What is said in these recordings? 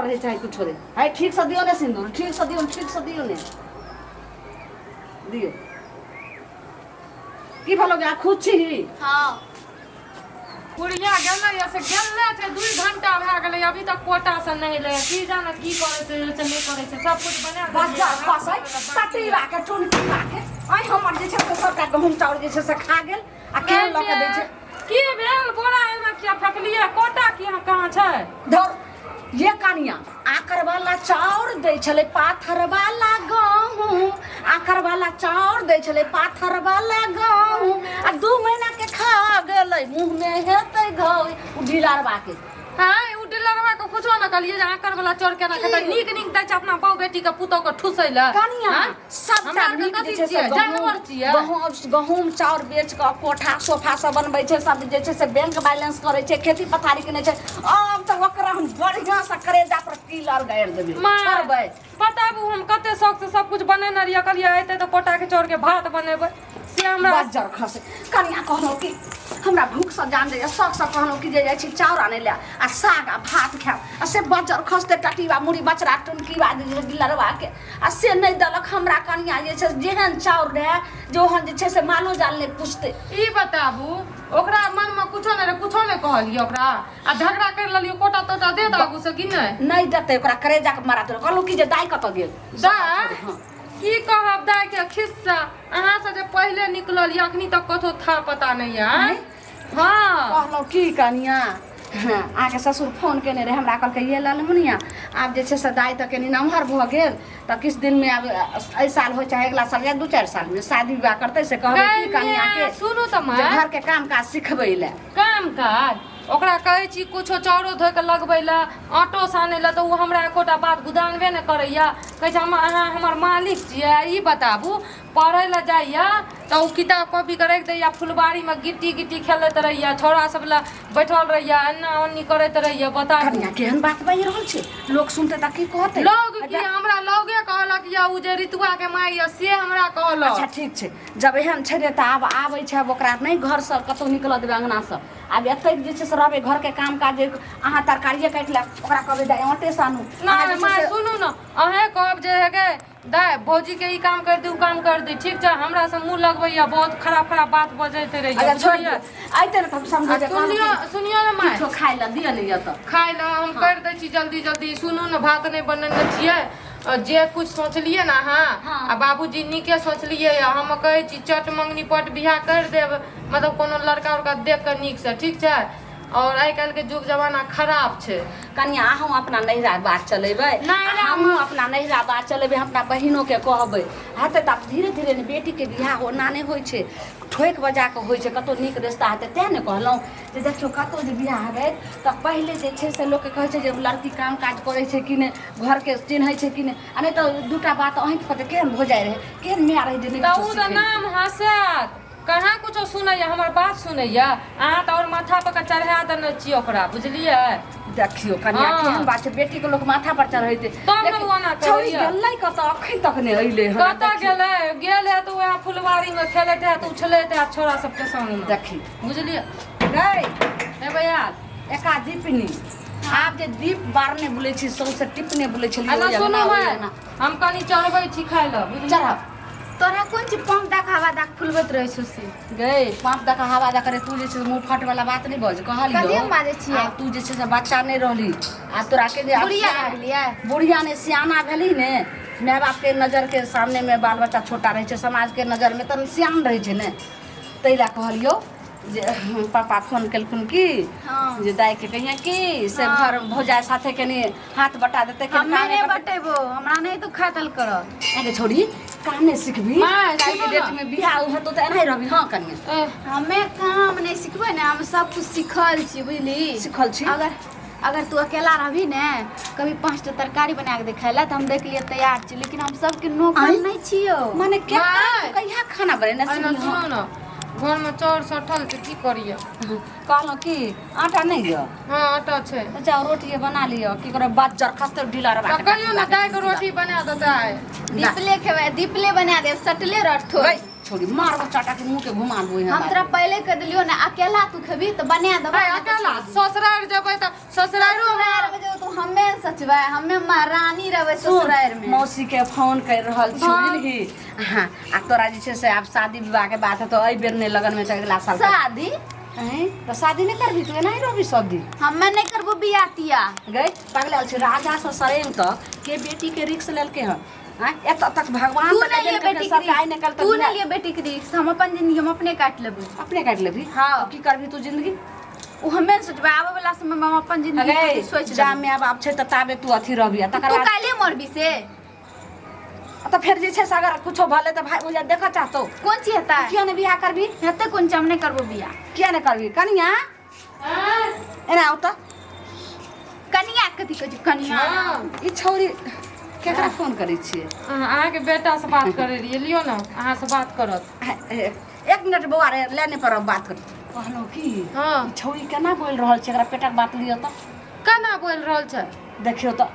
Powder रहै चाहे कुछो रे है ठीक से दियो ने सिंदूर ठीक से दियो ठीक से दियो ने दियो की भलो गया खुद छी हाँ बुढ़िया गेलै या से गेले छै 2 घंटा भए गेलै, अभी तक कोटा से नहि एलै। की जाने की करै छै से नहि करै छै। सब कुछ बना देलियै। बच्चा खसै तटीबा के टुनटीबा के आइ हमर जे छै से सबटा गहूम चाउर जे छै से खा गेल आ केहन लऽ के दै छै। की भेल? बोरा एना किया फेकलियै? कोटा किया कहाँ छै? धर ये कनिया, आकर वाला चाउर दै छलै पाथर वाला गहूम, आकर वाला चाउर दै छलै पाथर वाला गहूम, आ 2 महीना के खा गेलै, मुँह में हेतै घाव उ ढिलारबा के। हाँ, उ डिलरवा के कुछो न कहलियै जे आकर वाला चाउर केना खेतै। नीक नीक दै छै अपना बहु बेटी के पुतोह के ठुसै लए। कनिया हाँ? सबटा हमरा आरके नीक जे कथी छै से छियै? गहूम जानवर छियै? गहूम गहूम चाउर बेच कऽ कोठा सोफा सब बनबै छै, सब जे छै से बैंक बैलेंस करै छै, खेती पथारी केने छै। आब तऽ ओकरा हम बढ़िआँ से करेजा पर कीलर गाड़ि देबै। माय, छोड़बै? बताबू, हम कते शौक से सब कुछ बनेने रहियै। कहलियै एतै तऽ कोटा के चाउर के भात बनेबै, से हमरा बज्जर खसे। कनिया, कहलहुँ कि हमरा भूखसँ जान जाइए। शौकसँ कहलहुँ कि जे जाइ छी चाउर आनै लए आ साग आ भात खायब, आ से बज्जर खसते टटीबा मुड़ी बचरा टुनकीबा लड़बाके, आ से नहि देलक हमरा। कनिया, जे छै जेहन चाउर रहए जे ओहन जे छै से मालो जाल नहि पुछतै। ई बताबू, ओकरा मन में कुछो नहि रहे, कुछो नहि कहलियै ओकरा आ झगड़ा करि लेलियै। कोटा तोटा दे आगू से कि नहि? नहि देतै ओकरा, करेजाके मारा देलक। कहलहुँ कि जे दाइ कतऽ गेल? दाइ की कहब, दाइ के खिस्सा अहाँ से जे पहिले निकलल ये, अखनी तक कथो था पता नहीं है। हाँ। कहलहुँ की कनिया, हाँ, अहाँके ससुर फोन केने रहै हमरा। कहलकै, ये ललमुनिया, आब जे छै से दाइ तऽ कनि नमहर भऽ गेल, तऽ किछु दिनमे आब एहि साल होइ चाहे अगिला साल या 2-4 सालमे शादी विवाह करतै, से कहबै की कनिया के सुनू तऽ जे माय घरके काम काज सिखबै लए। काम काज ओकरा कहै छी कुछो चाउरो धोइ कऽ लगबै लए, आटो सानै लए, तऽ ओ हमरा एकोटा बात गुदानबे नहि करैया। कहै छै, हम अहाँ हमर मालिक छियै? आ ई बताबू, पढ़ै लए जाइया तऽ ओ किताब कॉपीके राखि दैया, फुलबारीमे गिट्टी गिट्टी खेलैत रहैया, छौड़ा सब लए बैठल रहैया, एना ओन्नी करैत रहैया। बताबू। कनिया, केहन बात बाजि रहल छै? लोक सुनतै तऽ की कहतै? लोग की, हमरा लोगे कहलक या ओ जे ऋतुआ के माय यऽ से हमरा कहलक। अच्छा, ठीक छै। जब एहन छै ने तऽ आब आबै छै, आब ओकरा नहि घरसँ कतहु निकलऽ देबै अङ्गनासँ। आब एतै जे छै से रहबै, घरके काम काज जे अहाँ तरकारिए काटि लेब, ओकरा कहबै दाइ आटे सानू। अहाँ नहि जे छै माय से सुनू ने, अहें कहब जे हे गे दाइ, भौजी के ई काम कर दी, उ काम कर दी। ठीक छै, हमरा से मुँह लगबैया, बहुत खराब खराब बात बजैत रहैया। अच्छा, छोड़ि बुझलियै? दियौ, अयतै ने तऽ हम आ समझेबै। सुनियो, सुनियो ने माय। किछो खाइ लए दिअ ने यऽ तऽ। खाय लए हम कर दै छी जल्दी जल्दी। सुनू ने, भात नहि बनेने छियै। जे कुछ सोचलियै ने अहाँ आ बाबूजी, नीके सोचलियै। हम कहै छी चट मंगनी पट बियाह कर देब, मतलब कोनो लड़का उड़का देख कऽ नीकसँ। ठीक छै? और आइ काल्हिके युग जमाना खराब छै। कनिया, अहूँ अपना नैहरा बात चलेबै। नैहरा हमहूँ अपना नैहरा बात चलेबै। हम अपना बहिनोके कहबै, हेतै तऽ आब धीरे धीरे ने बेटीके बियाह ओना नहि होइ छै, ठोकि बजा कऽ होइ छै। कतहु नीक रिश्ता हेतै। तेँ ने कहलहुँ जे देखियौ, कतहु जे बियाह हेबै तऽ पहिले जे छै से लोकके कहै छै जे लड़की काम काज करै छै कि नहि, घरके चिन्है छै कि नहि। आ नहि तऽ दूटा बात अहीँ कहतै, केहन भौजाइ रहै, केहन माय रहै जे नहि तऽ किछो ओ तऽ सिखेलकै। नाम हँसायत। कहाँ कुछो सुनैया, हमर बात सुनैया? अहाँ तऽ और माथा पर के चढ़ा देने छियै ओकरा, बुझलियै? देखियौ कनिया, केहन बात छै? बेटीके लोक माथा पर चढ़ेतै? तब ने ओ एना छौड़ी करैया। गेलै कतऽ? अखन तक नहि अयलै हन। कतऽ गेलै? गेल है तऽ वएह फुलवारी मे खेलैत हैत, उछलैत हैत छोरा सबके संग मे। देखी। बुझलियै? गै। हे भैया। एका दीपनी, आब जे दीप बारने बुलै छी, सौंसे टिपने बुलै छलियै। एना ओहि सुनू अङ्गना, ओहि है, अङ्गना। हम कनि चढ़बै छी खाय लए, बुझलियै? चढ़ब। तोरा कोन चीज पंप दऽ कऽ हवा दऽ कऽ फुलबैत रहै छौ से? गै, पाँच दऽ कऽ हवा दऽ करे। तू जे छै से मुँह फट वाला बात नहि बज, कहलियौ। कथी हम बाजै छियै? आब तू जे छै से बच्चा नहि रहली, आब तोरा के जे आब बुढ़िया सियान- भए गेलियै? बुढ़िया नहि, सियाना भेली ने। माय बापके नजरके सामनेमे बाल बच्चा छोटा रहै छै, समाजके नजरमे तऽ सियान रहै छै ने। ताहि लए कहलियौ जे पापा फोन केलखुन कि जे दाइके कहिया कि से घर भौजाइ साथे कनि हाथ बटा देतै कनि। हमे काम नहि करतै। बटेबो, हमरा नहि तू खातल कर। अरे छोड़ी, काम नहि सिखबी? माय, काल्हिके सुनू डेट ने। में बियाह हेतौ तऽ एनाही रहबी? हँ कनिया? एह, हमे काम नहि सिखबै ने, हम सब कुछ सिखल छी, बुझली? सिखल छी? अगर अगर तू अकेला रहबी ने, कभी 5टा तरकारी बना के देखाय ला तऽ हम देख लिए तैयार छी, लेकिन हम सबके नौकर आँय? नहि छियौ। माने के? माय। कहिया खाना बनेने एना सिखली? सुनू ने, घरमे चाउर सठल छै, की करियै? कहलहुँ कि आटा नहि यऽ? हँ, आटा छै। तऽ जाउ, रोटिए बना लिअ। की करब, बात खसते ढीला रबा। तऽ कहियो ने दाइके रोटी बना देतै। दीपले खेबै, दीपले बना देब, सटले रखतो। गै। छोड़ी मारबो चाटा के मुंह के घुमा देबो हम यहाँ तोरा पहले कह दिलियो ना अकेला तू खेबी तो बना देबो। है अकेला ससुराल जेबै तऽ ससुरालो ससुरार में जो तू हमे सचबै, हमे महारानी रहबै ससुरार में। मौसी के फोन कर रहल छी हाँ। बुझलही। हाँ आ तोरा जे छै से आब शादी विवाह के बात है तो एहि बेर नहि लगन में तऽ अगिला साल कर। शादी हैं? तऽ शादी नहि करबी तू, एनाही रहबी सब दिन? हमे नहि करबो बियाह तियाह। गई पागल आयल छै राजा से सरेन तक के बेटी के रिक्स लेलके हन। आँय, एतऽ तक भगवान तू तक नहीं लिए देलकै बेटी सबके के आइ निकल रिक्स, तू नहीं लिए बेटी के रिक्स, हम अपन जिंदगी हम अपने काटि लेबै। अपने काटि लेबही? हाँ। अब की करबही तू जिंदगी? ओ हमे ने सोचबै, आबै वाला समय में हम अपन जिंदगी अरे खातिर सोचि जा लेबै। माय बाप छै तऽ ताबे तू अथी रहबी आ तकर तू बाद काल्हि मरबी से तऽ फेर जे छै से अगर कुछो भले तऽ भाई ओजा देखऽ चाहतो। कोन चीज हेतै? किया नहि बियाह करबी? हेतै कोन चीज, हम नहि करबो बियाह। किया नहि करबी कनिया? एना आउ तऽ। कनिया कथी कहै छै कनिया? ई छौरी केकरा फोन करै छियै? अहाँके बेटासँ बात करै रहियै, लियौ ने अहाँसँ बात करत। एक मिनट बौआ रे, लाइने पर बात कर। कहलहुँ की हँ। ई छौरी केना बोलि रहल छै, एकरा पेटक बात लिअ तऽ। केना बोलि रहल छै? देखियौ तऽ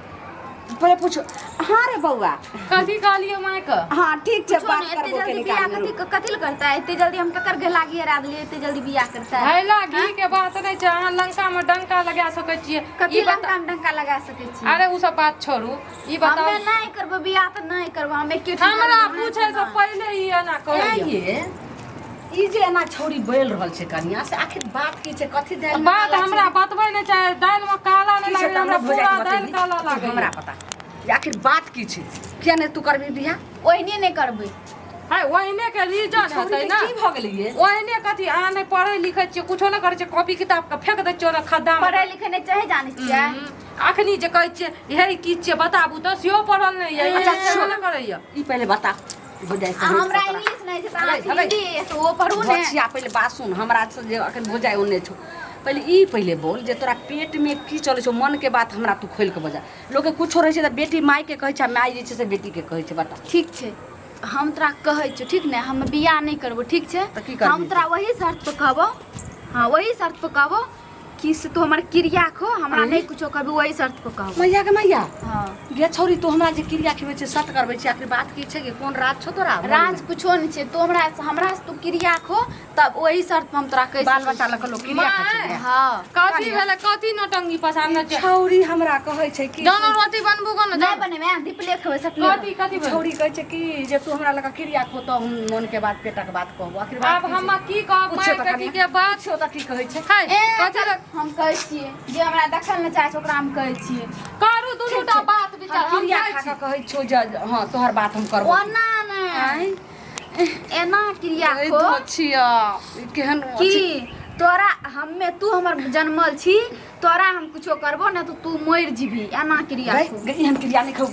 पहिले पूछो। हाँ रे बौआ, कथी कहलियै मायके? हाँ ठीक छै, कुछो बात नहि, एते करबो जल्दी कनी बियाह काल में। कथी कथी लए करता है? एते जल्दी हम ककर घे लागी हरा देलियै, एते जल्दी बियाह करता है? भैला घी के बात नहि छै, अहाँ लंका में डंका लगा सकै छियै। कथी ई बता- लंका में डंका लगा सकै छी? अरे उ सब बात छोड़ू, ई बताउ। हमे नहि करबो बियाह तऽ नहि करबो, हम एके ठाम हमरा रहबै, पूछे से पहिले ई एना कहैया। ये ई जे एना छौरी बोलि रहल छै कनिया से आखिर बात की छै, कथी दालि में बात काला छै? हमरा बतबै नहि चाहे, दालि में काला नहि की छै लागै, तऽ हमरा हमरा पूरा भौजाइके दालि बतेबही? काला लागै। हमरा पता जे आखिर बात की छै, किया नहि तू करबही बियाह? ओहिने नहि करबै। है ओहिने के रीजन छौरी हेतै के ना। की भऽ गेलै ये? ओहिने कथी, अहाँ नहि पढ़ै लिखै छियै, कुछो नहि करै छियै, कॉपी किताब के फेंक दै छियै ओना खद्दा में। पढ़ै लिखै नहि चाहे जानै छियै। अखनी जे कहै छियै हे की छियै बताबू तऽ, सेहो पढ़ल नहि यऽ। अच्छा, अच्छा नहि करैया। ई पहिले बता भौजाइ से आ हमरा तोरा। इंग्लिश नहि छै तऽ हबै, अहाँके हबै। हिन्दी तऽ ओ पढ़ू ने। भचिया पहिले बात सुन, हमरा से जे अखन भौजाइ ओने छौ, पहिले ई पहिले बोल जे तोरा पेट में की चलै छौ, मन के बात हमरा तू खोलि के बजा। लोकके कुछो रहै छै तऽ बेटी माय के कहै छै आ माय जे छै से बेटी के कहै छै, बता। ठीक छै, हम तोरा कहै छियौ ठीक ने, हम बियाह नहि करबो ठीक छै? तऽ की करबही? हम तोरा वही शर्त पर कहबो, हाँ वही शर्त पर कहबो कि से तू हमर क्रिया खो, हमरा नहि कुछो कहबी, वही शर्त पर कहबो। मैया के मैया। हाँ। गे छौरी, तू हमरा जे क्रिया खिबै छै सत करबै छै, आखिर बात की छै कि कोन राज छौ तोरा? राज कुछो नहि छै, तू हमरा हमरा से तू क्रिया खो तब वही शर्त पर हम तोरा कहि बाल सकै बच्चा लऽ कऽ लोक क्रिया खाइ छै माय। गे। हाँ। कथी भेलै, कथी नौटंकी पसारने छै? छौरी हमरा कहै छै कि जानो रोटी बनबू गो ने? नहि बनेबै, दीपले खेबै सटले। कथी कथी भेलै? छौरी कहै छै कि जे तू हमरा लऽ कऽ क्रिया खो तऽ हम मन के बात पेटक बात कहबो, आखिर बात आब की छै? हम की कहब पूछियौ माय तऽ कथी कनिया। के बात? पूछियौ तऽ की कहै छै? है, ए, कथी लए- हम कहै छियै जे हमरा देखल नहि चाहै छै ओकरा हम कहै छियै। करू दुनू टा बात विचार, हम हम क्रिया जाइ खा छी। कऽ कहै छौ जे हँ तोहर बात हम करबो। ओना नहि, एना क्रिया ए खो धोछिया, ई केहन कि तोरा हमे तू हमर जन्मल छी, तोरा हम कुछो करबो ने तऽ तू मरि जीबी, एना क्रिया गई खो। गई, एहन क्रिया नहि खाउ।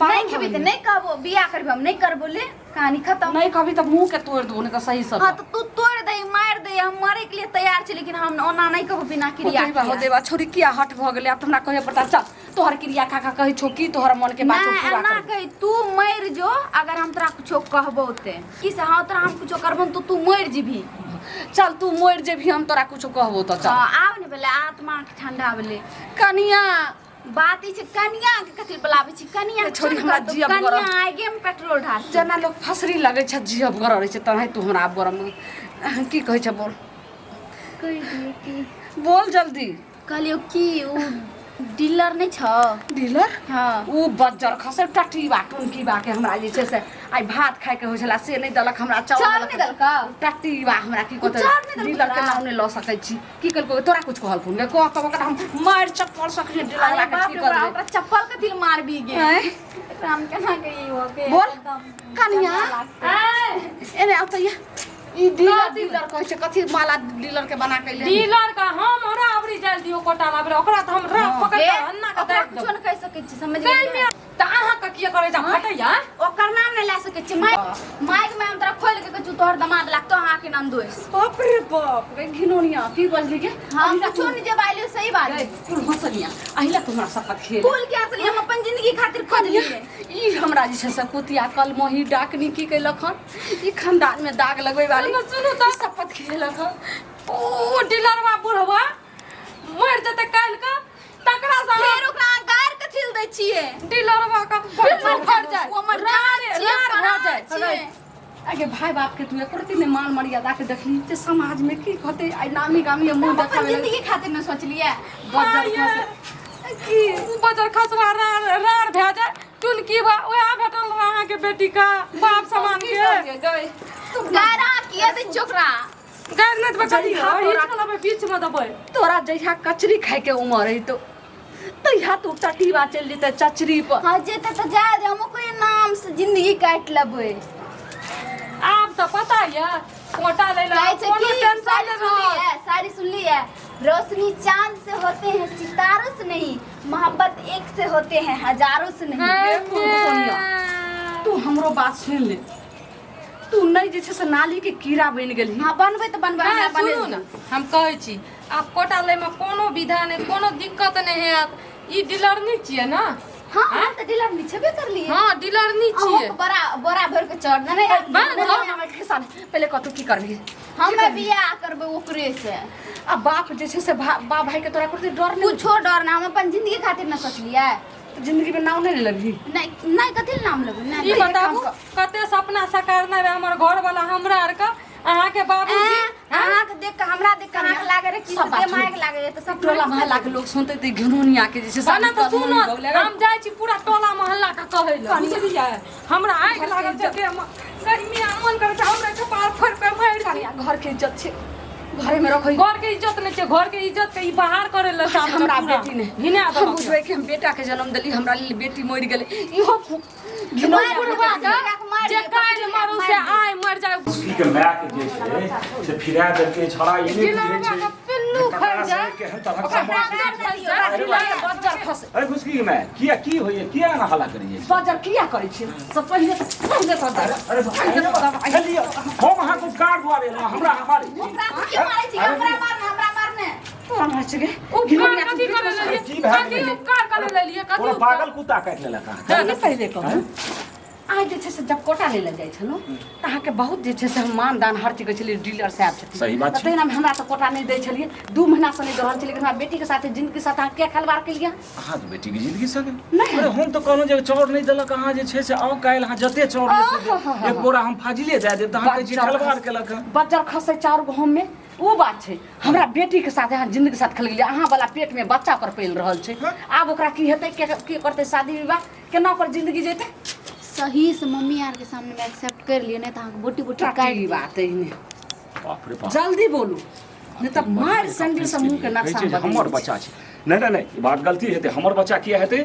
नहि खेबी तऽ नहि कहबो बियाह करबी, हम नहि करबो, ले कहानी खत्म। नहि कहबी तऽ मुँह के तोड़ि देबो, नहि तऽ सही सब। हाँ तऽ तू तोड़ि दही, मारि दही, हम मरे के लिए तैयार छी, लेकिन हम ओना नहि कहबो बिना क्रिया हो के। देवा छोरी किया हट भऽ गेलै? आब तऽ हमरा कहै पड़ता, चल तोहर क्रिया खा खा कहै छौ कि तोहर मन के बात नहि पूरा एना करबो। कही तू मरि जो अगर हम तोरा कुछो कहबो ते की से, हाँ तोरा हम कुछो करबो तो तू मरि जीबी। चल तू मरि जेबही, हम तोरा कुछो कहबो तऽ चल। हाँ आब ने भेलै, आत्मा के ठंडा भेलै। कनिया बात ई छै कनिया के कथी बोलाबै छी कनिया? ए छोरी, हमरा जियब कनिया गरम। आगे में पेट्रोल ढार। जेना लोक फसरी लगै छै जियब गरम रहै छै तेनाही तू हमरा आब गरम की कहै छै बोल। कहि दियै की? बोल जल्दी। कहलियौ की उ डीलर नहि छौ? डीलर? हाँ। उ बज्जर खसे टटीबा टुनकीबा के हमरा जे छै से आइ भात खाइके होइ छला से नहि देलक हमरा, चाउर चाउर नहि देलकौ? टटीबा हमरा की कहतै, चाउर नहि देलकौ डीलर के तोरा? नाम नहि लऽ सकै छी। की कहलकौ तोरा? कुछ कहलखुन गे? कह तब ओकरा हम मारि चप्पल सकली डीलर अरे के बाप ठीक रे कर बाप, देबै। ओकरा चप्पल कथी लए मारबी गे? आँय? एकरा हम केना कहियो के बोल। एकदम कनिया। ऐ, एने आउ तऽ ये ई डीलर कथी? डीलर कहै छै कथी माला डीलर के बना के ले? डीलर का हम हमरा अबरी जाय दियौ कोटा में, ओकरा तऽ हम राख पकड़ ए, के अन्ना के ओकरा दाबि कुछो देब। नहि कहि सकै छी, समझ गई गेलियै? में तऽ अहाँ के किए करै जा फटैया? ओकर नाम नहि लए सकै छी। माइक माइक में हम तोरा खोलि के कहै छियौ, तोहर दमाद लागतो अहाँके ननदोइस। बाप रे बाप रे, घिनौनिया की बजली गे? हम कुछो नहि जे बाजलियौ, सही बात। गई कुल हंसनिया, अहिला तू हमरा शपथ खेल। कुल के असली हम अपन जिंदगी खातिर खोजलियै। ई हमरा जे छै से कुतिया कलमही डाकनी की कैलक हन, ई खानदान में दाग लगबै वाली। सुनू, सुनू तऽ। ई शपथ खेलक हन। ओ डीलरवा बुढ़वा मरि जेतै काल्हि के, तकरा से फेर ओकरा अहाँ गारि कथी लए दै छियै? डीलरवा के फट जाय ओ हमर रारे जान छियै, रार भऽ प्राण जाय छियै। आगे भाई बाप के तू एको रत्ती नहि मान मर्यादा के देखली जे समाज में की कहते आइ नामी गामी मुंह हम अपन देखावे लग जिंदगी खातिर न सोचलिए बजर खस की उ बजर खसवा रार रार भए जाए टुनकी बा ओएह भेटल रहे अहाँके बेटी का बाप समान की के करियै गै गारा किया दे चोकरा गारि नहि देबै कथी जहिया तोरा- हिचकल लेबै बीच मे देबै तोरा जहिया कचरी खाय के उमर रहितो तहिया तू टटीबा चलि जेतै चचरी पर हाँ जेते तो जा दे हम ओकरे नाम से जिंदगी काट लेबै आब तऽ पता यऽ कोटा लै लए कहै छै कोनो कि टेंशन सारी नहि सुन ली रहत है सारी सुन ली है रोशनी चांद से होते हैं सितारों से नहीं मोहब्बत एक से होते हैं हजारों से नहीं गै तू हमरो बात सुनि ले तू नहि जे छै से नाली के कीड़ा बनि गेलही हाँ बनबै तऽ बनबै हमरा नहि, बने सुनू ने हम कहै छी आब कोटा लैमे कोनो विधा नहि कोनो दिक्कत नहि हैत ई डीलरनी छियै ने हाँ हम तऽ डीलर नहीं छेबे करलिए हँ डीलरनी छियै अहूँ बड़ा बोरा भर के चढ़ नहीं बा- हमर खिस्सा नहि। पहिले कतौ की करबही हम बियाह करबै ओकरे से आ बाप जे छै से बाप भाई के तोरा कुछ डर नहि कुछो डर ना हम अपन जिंदगी खातिर ना सोचलिए जिंदगी में नाम नहीं लेबही नहीं नहीं कथी नाम लेबै ई नहीं बताबू कते सपना सकारने रहे हमर घर वाला हमरा आर के अहाँके बाबूजी अहाँके देख के हमरा देख के अहाँके लागे रहे कि सब बात दिमाग लागे रहे तऽ सब टोला मोहल्ला के लोग सुनते तऽ घिनौनिया के जे छै से बना तऽ सुनो भऽ गेलै। हम जाइ छी पूरा टोला मोहल्ला के कहै लए बुझलियै हमरा आगि लागल छै देह मे गर्मी आ मन करै छै हमरा कपार फोड़ि के मारि दी। कनिया घर के इज्जत छै घरे में रखै घर के इज्जत नहि छै घर के इज्जत के ई बाहर करे लए चाहै छै हमरा पूरा। बेटी ने घिना हम देलक बुझबै कि हम बेटा के जन्म देली हमरा लेल बेटी मरि गेलै इहो घिनौनिया बुढ़वा के जे काल्हि मरू से आइ मरि जाय उसकी के माय के जे छै से फिरा देलकै छड़ा ई नहि बुझै छै के पिल्लू जे ककरा फैल जाय। संगे केहन तरहक ओकरा समाज बज्जर फैल जाय। अरे बाप। बज्जर खसे अरे घुसकी के माय किया की होइए किया एना हल्ला करै छै बज्जर किया करै छी सब पहिले पहिले तऽ अरे अरे लिअ, हम अहाँके उपकार दुआरे एलहुँ हमरा हमारे ओकरा के मारै छी हमरा मारने हमरा मारने तोरा मारै छी गे उपकार कथी करे लेलियै की भए कथी गेलै? उपकार करे लेलियै कथी तोरा उपकार? पागल कुत्ता काटि लेलक अहाँके ई पहिले कहू आइ जे छै से जब कोटा लै लए जाइ छलहुँ तऽ अहाँके बहुत जे छै से हम मान दान हर चीज कहै छलियै डीलर साहब छथिन सही बात तऽ छै। तहिना हमरा तऽ कोटा नहि दै छलियै 2 महीनासँ नहि दऽ रहल छलियै लेकिन हमरा बेटीके साथे जिन्दगी साथ अहाँ किया खेलबाड़ केलियै अहाँके बेटीके जिंदगी संगे नहि। अरे हम तऽ कहलहुँ जे चाउर नहि देलक अहाँ जे छै से आउ काल्हि अहाँ जते चाउर लेब से देब। एक बोरा हम फाजिले दए देब तऽ अहाँ कहै छी खेलबाड़ केलक हँ बज्जर खसै चाउर गहूँममे ओ बात छै हमरा बेटीके साथे अहाँ जिन्दगी साथ खेल गेलियै अहाँ वाला पेटमे बच्चा ओकर पलि रहल छै आब ओकरा की हेतै के की करतै शादी विवाह केना ओकर जिन्दगी जेतै सही से मम्मी आर के सामने में एक्सेप्ट कर लियो नहीं तो अहाँके बोटी बोटी काटि ई बात है ने बाप रे बाप जल्दी बोलू नहीं तऽ मारि सैंडल से मुंह के कहै नक्शा छै जे बदलि हमर दै छै। बच्चा छै नहि नहि नहि ई बात गलती हेतै हमर बच्चा किया हेतै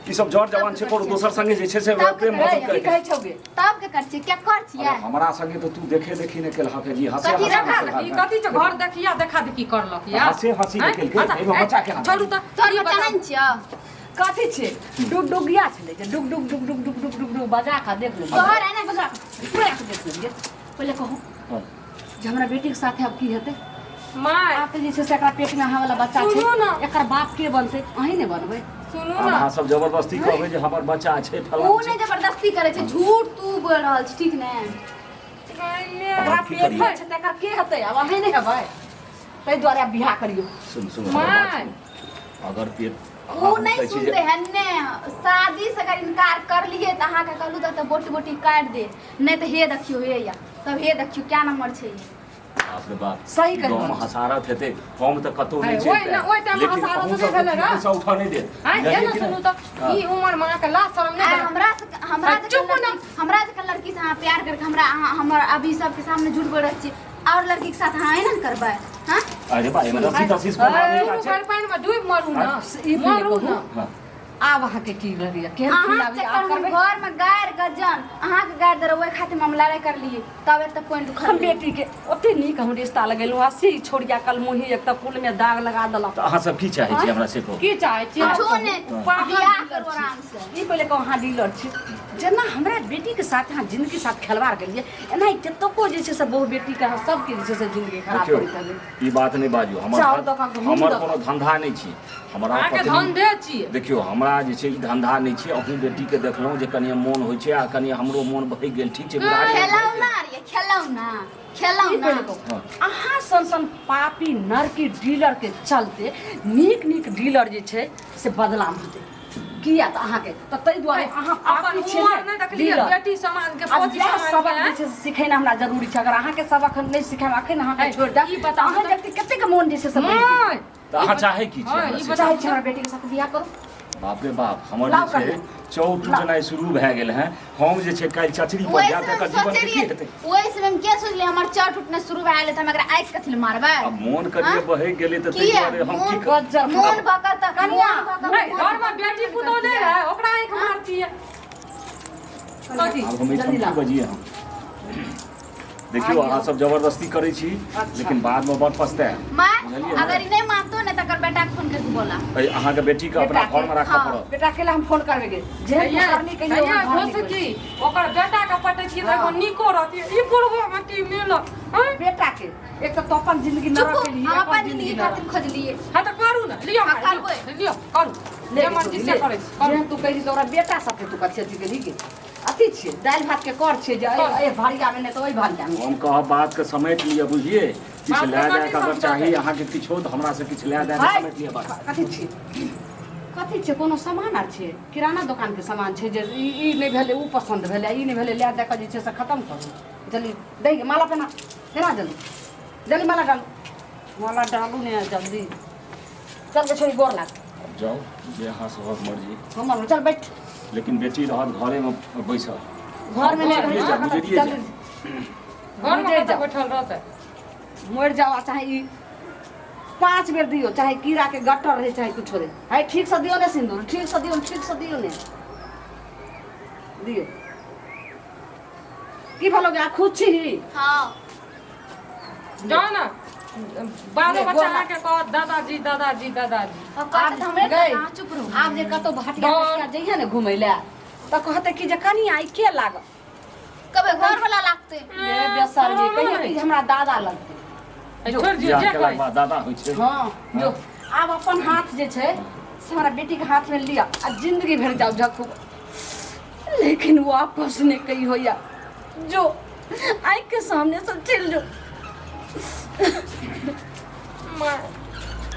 ई सब जर जवान छै कोनो दोसर संगे जे छै से तब प्रेम ए, मोहब्बत की करे कहै छौ गे तब के कर छियै क्या कर छियै अरे हमरा संगे तऽ तू देखे देखी नहि केलहक जी हंसे कथी हंसी रखा ने ई केलहक कथी छै घर देखिया देखा देखी करलक या हंसे हंसी ने केलकै, अच्छा, एहिमे बच्चा केना छोड़ू तऽ तोहर ई बच्चा बताउ। नहि छियौ कथी छै डुग डुगिया छलै जे डुग डुग डुग डुग डुग डुग डुग डुग बजा कऽ देख लेलियै तोहर है ने बजा कऽ पूरा कऽ देख लेलियै पहिले कहू हँ। जे हमरा बेटीके साथे आब की हेतै माय आब तऽ जे छै से एकरा पेटमे अहाँ वाला बच्चा छै सुनू ने। एकर बाप के बनतै अहीं ने बनबै सुनू आब ने अहाँ सब जबरदस्ती कहबै जे हमर बच्चा छै फलां ऊ छै नहि जबरदस्ती करै छै झूठ तू बोल रहल छी ठीक ने एकरा पेटमे छै तऽ एकर के हेतै आब अहीं नहि हेबै ताहि दुआरे आब बियाह करियौ सुन सुन हमर बात माय। सुनू। अगर पेट ऊ अहाँ नहि कहै छी जे सुनते है ने शादी से अगर इनकार कर लिए तऽ अहाँके कहलू तऽ बोटी बोटी काटि दे नहि तऽ हे देखियौ हे या तब हे देखियौ क्या नंबर छै ई। बाप रे बाप सही कहि गाँवमे रहल छी। हसारत हेतै हम तऽ कतहु नहि है, चलि ओहि ने- ओहि पायब टाइममे लेकिन हसारत अहूँ नहि सबके भेलै किछु ने? पैसा उठा नहि देत आँय, हे बुझलियै ने कि सुनू नहि? तऽ ई उमर मे अहाँके लाज शरम आ नहि भेल? हमरा से हमरा आ, जकाँ चुप ने। लड़की हमरा जकाँ लड़की से अहाँ प्यार करके हमरा अहाँ हमर अभी सबके सामने झूठ बोल रहल छी और लड़की के साथ अहाँ एना ने करबै हाँ अरे बा एहिमे रस्सी तस्सी कोन आदमी दुनू छै भरि पानिमे डूबि मरू ने ई पहिले मरू कहू। ने हाँ। आब अहाँके की लगैया केहन अहाँ खिलाबी चक्कर आब हम करबै घर में गारि गजन अहाँके गारि दे ओहि खातिर हम लड़ाई कर लिए तब एते पॉइंट उखड़ हम बेटी के ओते नीक हम रिश्ता लगेलहुँ आ से छोड़िया कल मुही एक तऽ कुल में दाग लगा देलक तऽ अहाँ सब की चाहै छी हमरा से कहू की चाहै छी कुछो नहि बियाह करू आराम से ई पहिले कहू अहाँ डीलर छी जेना हमरा बेटीके साथ अहाँ जिन्दगी साथ खेलवाड़ केलियै एना कतको जे छै से बहु बेटीके अहाँ सबके जे छै से जिन्दगी खराब देखियौ करैत हेबै ई बात नहि बाजू हमर चाउर दऽ कऽ गहूँम हमर दऽ कऽ। कोनो धंधा नहि छी हमरा अहाँके पत्नी धंधे छियै देखियौ हमरा जे छै ई धंधा नहि छै अहूँ बेटीके देखलहुँ जे कनिए मोन होइ छै आ कनिए हमरो मोन बहि गेल ठीक छै बुढ़ारी मे बहि गेल। खेलौना रे खेलौना ई खेलौना पहिले कहू हँ। अहाँ सन सन पापी नरकी डीलरके चलते नीक नीक डीलर जे छै से बदनाम हेतै किया तऽ अहाँके तऽ ताहि दुआरे अहाँ अपन पापी छियै उमर ने, नहि देखलियै लीडर। बेटी समाज के आब पोती इएह समाज सबक के जे छै से सिखेनाइ हमरा जरूरी छै। अगर अहाँके सबक हम नहि सिखायब अखन, अहाँके है, छोड़ि देब ई तऽ बताउ अहाँ तऽ। व्यक्ति कतेक मोन जे छै से बनि जेतै। नहि तऽ अहाँ चाहै की छी हँ, हमरा ई से? बताउ। चाहै छी हमरा बेटीके साथ बियाह करू। बाप रे बाप, हमर लाउ जे छै कन्या। चौक टूटनाइ शुरू भए गेल है। हम जे छै काल्हि चचरी पर ओहि जायब समय एकर हम जीवन सोचै के की रहियै, हेतै? ओहि समय हम किया सोचलियै हमर चर टूटना शुरू भए गेलै तऽ हम एकरा आँखि कथी लए मारबै? आब मोन करिए हाँ? बहकि गेलै तऽ ताहि किया? दुआरे हम की मोन कर गज्जर मोन भऽ कऽ तऽ कनिया, मोन भऽ कऽ नहि मोन घरमे बेटी पुतोह नहि रहै ओकरा आँखि मारतियै कथी? आब हम एहिठाम जल्दी की लाउ। बजियै? हम देखियौ, अहाँ सब जबरदस्ती करै छी लेकिन बादमे बड़ पछतायब। माँ, बुझलियै ने? अगर ई नहि मानतो ने तकर बेटा के फोन करके बोला। अइ अहाँके बेटीके अपना बेटाके- घरमे राखऽ हाँ। पड़त। बेटा के हम फोन करबे गे जेहन तू करनी कहियो हैया हम घर नहि घोसकी ओकर बेटा के पटै छियै तऽ एगो नीको रहतियै, ई बुढ़बो मे की मिलल हँ? बेटा के एक तऽ तो अपन जिंदगी चुप, नरक केलही, हम एकर अपन जिंदगी नरक। खातिर खोजलिए। हँ तऽ करू ने, लिअ हाँ, माय, करबै। लिअ, लिअ करू। ले जे गे मर्जी छोरी, से ले। करै छी करू। जेहन तू कहै छी तऽ ओकरा बेटा साथे तू कथी अथी केलही गे? अथी छियै दालि भात के कर छियै जे एहि भारिया मे नहि तऽ ओहि भारिया मे। हम कहब बात के समेट लिअ, बुझिए किछु बात लए के दए कथी के अगर समझतै? चाही अहाँके किछो तऽ हमरा से किछु लए दए के हाय, समेट लिअ बात। कथी छियै, कथी छियै? कोनो सामान आर छियै? किराना दोकानके सामान छै जे ई ई नहि भेलै ओ पसन्द भेलै, ई नहि भेलै, लए दए कऽ जे छै से खतम करू। जल्दी दै माला पेना, पेना जल्दी जल्दी, माला डालू, माला डालू ने जल्दी। चल के छोड़ी, गोर लाग। आब जाउ, जे अहाँ सभक मर्जी। हमर चल बैठ। लेकिन बेटी रहत घरेमे बैसल। घरमे नहि रहै गुजरिए छै, जाउ, गुजरिए चल जाउ। घरमे गुजरि कतऽ जाउ। बैठल रहतै? मरि जाओ, आ चाहे ई 5 बेर दियौ, चाहे कीड़ाके गट्टर रहै चाहे कुछो रहै। है ठीकसँ दियौ ने सिन्दूर, ठीकसँ दियौ, ठीकसँ दियौ ने, दियौ। की भेलो गे, आ खुश छी? हाँ। जाउ ने, बालो ले, बच्चा गोर लाग। अहाँके कहत दादाजी दादाजी दादाजी। अब कहते तऽ हमरे गई। अहाँ चुप रहू। आब जे कतौ भटिया भटिया जइहे ने घुमै लए तऽ कहतै कि जे कनिया ई के लागत? कबे घर वाला लागते। ये बेसरमी, कहियो कि हमरा दादा लगतै। ए, छोड़ि दियौ बियाह जे केलाके करै। बाद दादा होइ छै? हँ जो, आब अपन हाथ जे छै से हमरा बेटीके हाथमे लिअ आ जिंदगी भरि जाउ झखू, लेकिन वापस नहि कही होइया। जो आँखि के सामने से चलि जो। माय।